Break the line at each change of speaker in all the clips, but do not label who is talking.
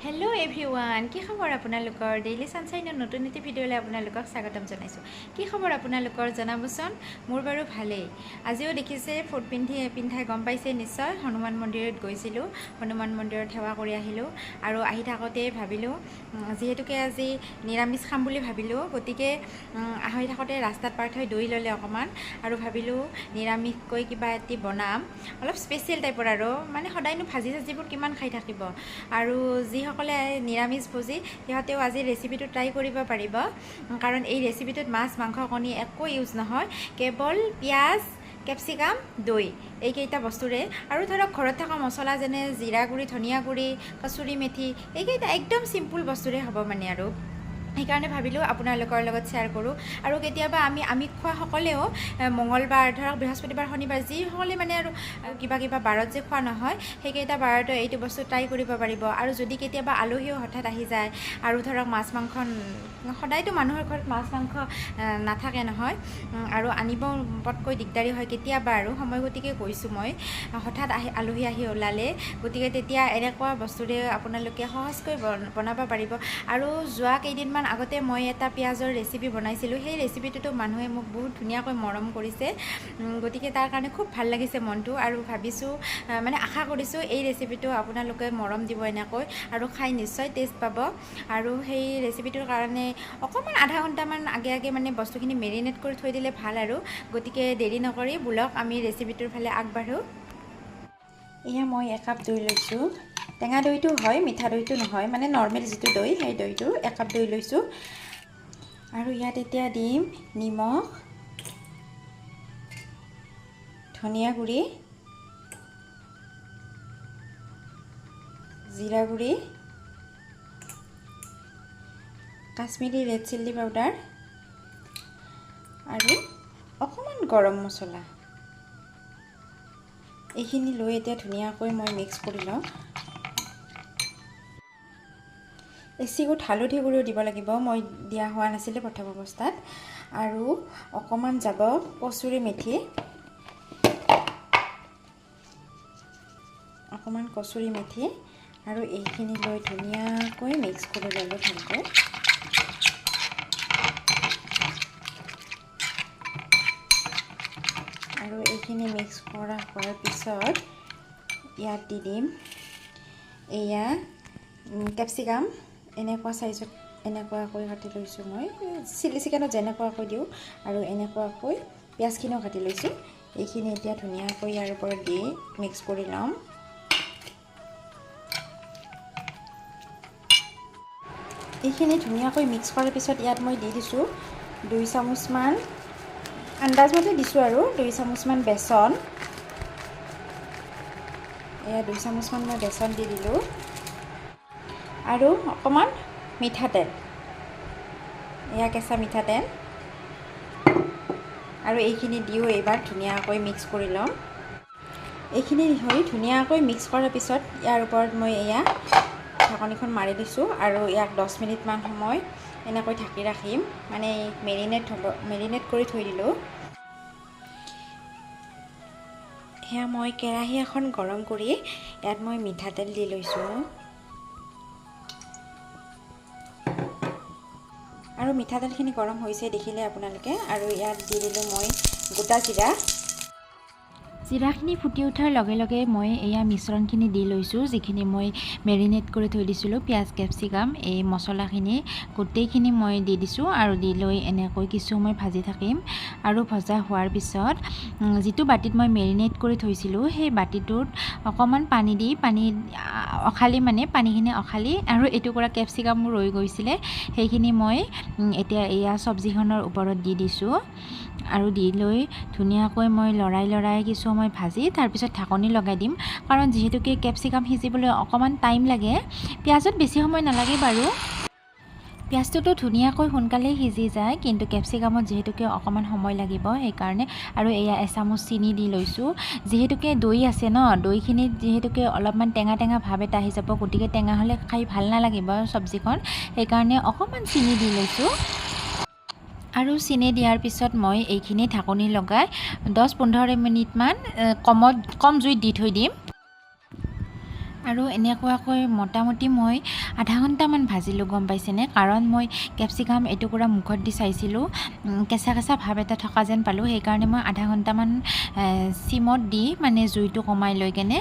Hello' everyone, কি খবৰ আপোনালোকৰ? ডেইলি ছানশ্বাইনৰ নতুন এটি ভিডিঅ'লৈ আপোনালোকক স্বাগতম জনাইছোঁ। কি খবৰ আপোনালোকৰ জনাবচোন। মোৰ বাৰু ভালেই। আজিও দেখিছে ফুট পিন্ধাই গম পাইছে নিশ্চয়, হনুমান মন্দিৰত গৈছিলোঁ। হনুমান মন্দিৰত সেৱা কৰি আহিলোঁ আৰু আহি থাকোঁতেই ভাবিলোঁ, যিহেতুকে আজি নিৰামিষ খাম বুলি ভাবিলোঁ, গতিকে আহি থাকোঁতে ৰাস্তাত পাৰ থৈ দৈ ল'লে অকণমান আৰু ভাবিলোঁ নিৰামিষকৈ কিবা এটি বনাম, অলপ স্পেচিয়েল টাইপৰ আৰু মানে সদায়নো ভাজি চাজিবোৰ কিমান খাই থাকিব। আৰু যিসকলে নিৰামিষ ভোজী সিহঁতেও আজি ৰেচিপিটো ট্ৰাই কৰিব পাৰিব, কাৰণ এই ৰেচিপিটোত মাছ মাংস কণী একো ইউজ নহয়, কেৱল পিঁয়াজ, কেপচিকাম, দৈ এইকেইটা বস্তুৰে আৰু ধৰক ঘৰত থকা মছলা যেনে জিৰা গুড়ি, ধনিয়া গুড়ি, কচুৰি মেথি, এইকেইটা একদম চিম্পুল বস্তুৰে হ'ব মানে। আৰু সেইকাৰণে ভাবিলোঁ আপোনালোকৰ লগত শ্বেয়াৰ কৰোঁ। আৰু কেতিয়াবা আমি আমিষ খোৱাসকলেও মঙলবাৰ, ধৰক বৃহস্পতিবাৰ, শনিবাৰ, যিসকলে মানে আৰু কিবা কিবা বাৰত যে খোৱা নহয়, সেইকেইটা বাৰতো এইটো বস্তু ট্ৰাই কৰিব পাৰিব। আৰু যদি কেতিয়াবা আলহীও হঠাৎ আহি যায় আৰু ধৰক মাছ মাংস, সদায়তো মানুহৰ ঘৰত মাছ মাংস নাথাকে নহয়, আৰু আনিব পটকৈ দিগদাৰী হয় কেতিয়াবা, আৰু সময় গতিকে কৈছোঁ মই, হঠাৎ আহি আলহী আহি ওলালে, গতিকে তেতিয়া এনেকুৱা বস্তুৰে আপোনালোকে সহজকৈ বনাব পাৰিব। আৰু যোৱা কেইদিনমান আগতে মই এটা পিঁয়াজৰ ৰেচিপি বনাইছিলোঁ, সেই ৰেচিপিটোতো মানুহে মোক বহুত ধুনীয়াকৈ মৰম কৰিছে, গতিকে তাৰ কাৰণে খুব ভাল লাগিছে মনটো। আৰু ভাবিছোঁ, মানে আশা কৰিছোঁ এই ৰেচিপিটো আপোনালোকে মৰম দিব এনেকৈ আৰু খাই নিশ্চয় টেষ্ট পাব। আৰু সেই ৰেচিপিটোৰ কাৰণে অকণমান আধা ঘণ্টামান আগে আগে মানে বস্তুখিনি মেৰিনেট কৰি থৈ দিলে ভাল আৰু। গতিকে দেৰি নকৰি বোলক আমি ৰেচিপিটোৰ ফালে আগবাঢ়োঁ। এয়া মই একাপ দৈ লৈছোঁ, টেঙা দৈটো হয়, মিঠা দৈটো নহয়, মানে নৰ্মেল যিটো দৈ সেই দৈটো একাপ দৈ লৈছোঁ। আৰু ইয়াত এতিয়া দিম নিমখ, ধনিয়া গুড়ি, জিৰা গুড়ি, কাশ্মীৰী ৰেড চিলি পাউডাৰ আৰু অকণমান গৰম মছলা। এইখিনি লৈ এতিয়া ধুনীয়াকৈ মই মিক্স কৰি লওঁ। এচিকুট হালধি গুড়িও দিব লাগিব, মই দিয়া হোৱা নাছিলে প্ৰথম অৱস্থাত। আৰু অকণমান যাব কচুৰি মেথি, অকণমান কচুৰি মেথি আৰু এইখিনি লৈ ধুনীয়াকৈ মিক্স কৰি ল'লোঁ ভালকৈ। আৰু এইখিনি মিক্স কৰা হোৱাৰ পিছত ইয়াত দি দিম এয়া কেপচিকাম, এনেকুৱা চাইজত এনেকুৱাকৈ কাটি লৈছোঁ মই, চিলি চিকেনত যেনেকুৱাকৈ দিওঁ, আৰু এনেকুৱাকৈ পিঁয়াজখিনিও কাটি লৈছোঁ। এইখিনি এতিয়া ধুনীয়াকৈ ইয়াৰ ওপৰত দি মিক্স কৰি ল'ম। এইখিনি ধুনীয়াকৈ মিক্স কৰাৰ পিছত ইয়াত মই দি দিছোঁ 2 চামুচমান, আন্দাজমতে দিছোঁ আৰু 2 চামুচমান বেচন। এয়া 2 চামুচমান মই বেচন দি দিলোঁ আৰু অকণমান মিঠাতেল, এয়া কেঁচা মিঠাতেল। আৰু এইখিনি দিও এইবাৰ ধুনীয়াকৈ মিক্স কৰি ল'ম। এইখিনি হৈ ধুনীয়াকৈ মিক্স কৰাৰ পিছত ইয়াৰ ওপৰত মই এয়া ঢাকনিখন মাৰি দিছোঁ আৰু ইয়াক 10 মিনিটমান সময় এনেকৈ ঢাকি ৰাখিম, মানে মেৰিনেট কৰি থৈ দিলোঁ। সেয়া মই কেৰাহী এখন গৰম কৰি ইয়াত মই মিঠাতেল দি লৈছোঁ আৰু মিঠাতেলখিনি গৰম হৈছে দেখিলে আপোনালোকে। আৰু ইয়াত দি দিলোঁ মই গোটা জিৰা। জিৰাখিনি ফুটি উঠাৰ লগে লগে মই এয়া মিশ্ৰণখিনি দি লৈছোঁ, যিখিনি মই মেৰিনেট কৰি থৈ দিছিলোঁ, পিঁয়াজ, কেপচিকাম, এই মছলাখিনি গোটেইখিনি মই দি দিছোঁ। আৰু দি লৈ এনেকৈ কিছু সময় ভাজি থাকিম। আৰু ভজা হোৱাৰ পিছত যিটো বাতিত মই মেৰিনেট কৰি থৈছিলোঁ সেই বাতিটোত অকণমান পানী দি, পানী অখালি, মানে পানীখিনি অখালি আৰু এটুকুৰা কেপচিকামো ৰৈ গৈছিলে, সেইখিনি মই এতিয়া এয়া চব্জিখনৰ ওপৰত দি দিছোঁ। আৰু দি লৈ ধুনীয়াকৈ মই লৰাই লৰাই কিছু সময় ভাজি তাৰপিছত ঢাকনি লগাই দিম, কাৰণ যিহেতুকে কেপচিকাম সিজিবলৈ অকণমান টাইম লাগে, পিঁয়াজত বেছি সময় নালাগে বাৰু। পিঁয়াজটোতো ধুনীয়াকৈ সোনকালেই সিজি যায়, কিন্তু কেপচিকামত যিহেতুকে অকণমান সময় লাগিব সেইকাৰণে। আৰু এয়া এচামুচ চেনি দি লৈছোঁ, যিহেতুকে দৈ আছে ন, দৈখিনিত যিহেতুকে অলপমান টেঙা টেঙা ভাৱ এটা আহি যাব, গতিকে টেঙা হ'লে খাই ভাল নালাগিব চব্জিখন, সেইকাৰণে অকণমান চেনি দি লৈছোঁ। আৰু চেনি দিয়াৰ পিছত মই এইখিনি ঢাকনি লগাই 10-15 মিনিটমান কম জুইত দি থৈ দিম। আৰু এনেকুৱাকৈ মোটামুটি মই আধা ঘণ্টামান ভাজিলোঁ, গম পাইছেনে? কাৰণ মই কেপচিকাম এটুকুৰা মুখত দি চাইছিলোঁ, কেঁচা কেঁচা ভাৱ এটা থকা যেন পালোঁ। সেইকাৰণে মই আধা ঘণ্টামান চিমত দি, মানে জুইটো কমাই লৈ কেনে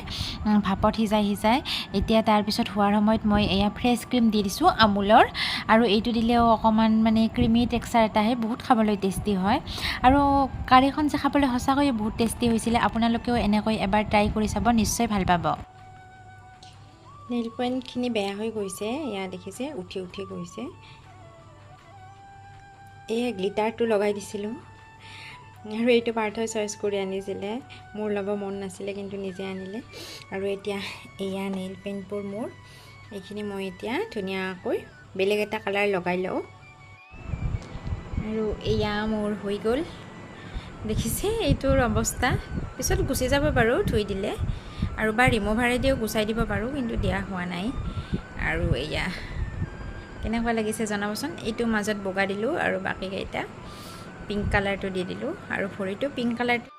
ভাপত সিজাই সিজাই এতিয়া তাৰপিছত হোৱাৰ সময়ত মই এয়া ফ্ৰেছ ক্ৰীম দি দিছোঁ আমুলৰ। আৰু এইটো দিলেও অকণমান মানে ক্ৰিমি টেক্সাৰ এটা আহে, বহুত খাবলৈ টেষ্টি হয়। আৰু কাৰীখন যে খাবলৈ সঁচাকৈয়ে বহুত টেষ্টি হৈছিলে। আপোনালোকেও এনেকৈ এবাৰ ট্ৰাই কৰি চাব, নিশ্চয় ভাল পাব। নেইল পেইণ্টখিনি বেয়া হৈ গৈছে, এয়া দেখিছে, উঠি উঠি গৈছে। এয়া গ্লিটাৰটো লগাই দিছিলোঁ। আৰু এইটো পাৰ্থই চইচ কৰি আনিছিলে, মোৰ ল'ব মন নাছিলে, কিন্তু নিজে আনিলে। আৰু এতিয়া এয়া নেইল পেইণ্টবোৰ মোৰ, এইখিনি মই এতিয়া ধুনীয়াকৈ বেলেগ এটা কালাৰ লগাই লওঁ। আৰু এয়া মোৰ হৈ গ'ল, দেখিছে এইটোৰ অৱস্থা। পিছত গুচি যাব বাৰু ধুই দিলে, আৰু বা ৰিম'ভাৰেদিও গুচাই দিব পাৰোঁ, কিন্তু দিয়া হোৱা নাই। আৰু এয়া কেনেকুৱা লাগিছে জনাবচোন। এইটো মাজত বগা দিলোঁ আৰু বাকীকেইটা পিংক কালাৰটো দি দিলোঁ আৰু ভৰিটো পিংক কালাৰটো।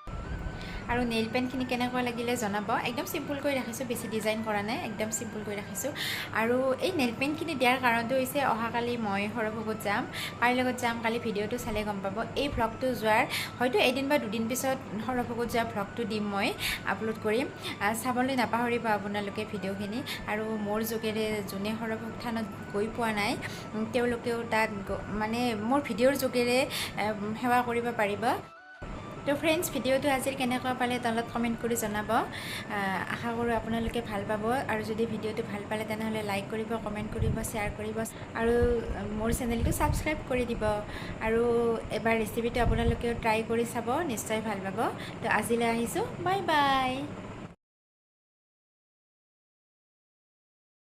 আৰু নেইল পেইণ্টখিনি কেনেকুৱা লাগিলে জনাব। একদম চিম্পুলকৈ ৰাখিছোঁ, বেছি ডিজাইন কৰা নাই, একদম চিম্পুলকৈ ৰাখিছোঁ। আৰু এই নেইল পেইণ্টখিনি দিয়াৰ কাৰণটো হৈছে, অহাকালি মই সৰভোগত যাম। কাৰ লগত যাম কালি ভিডিঅ'টো চালে গম পাব। এই ভ্লগটো যোৱাৰ হয়তো এদিন বা দুদিন পিছত সৰভোগত যোৱা ভ্লগটো দিম, মই আপলোড কৰিম। চাবলৈ নাপাহৰিব আপোনালোকে ভিডিঅ'খিনি। আৰু মোৰ যোগেৰে যোনে সৰভোগ থানত গৈ পোৱা নাই, তেওঁলোকেও তাত মানে মোৰ ভিডিঅ'ৰ যোগেৰে সেৱা কৰিব পাৰিব। তো ফ্ৰেণ্ডছ, ভিডিঅ'টো আজিৰ কেনেকুৱা পালে তলত কমেণ্ট কৰি জনাব। আশা কৰোঁ আপোনালোকে ভাল পাব। আৰু যদি ভিডিঅ'টো ভাল পালে, তেনেহ'লে লাইক কৰিব, কমেণ্ট কৰিব, শ্বেয়াৰ কৰিব আৰু মোৰ চেনেলটো ছাবস্ক্ৰাইব কৰি দিব। আৰু এবাৰ ৰেচিপিটো আপোনালোকেও ট্ৰাই কৰি চাব, নিশ্চয় ভাল পাব। তো আজিলৈ আহিছোঁ, বাই বাই।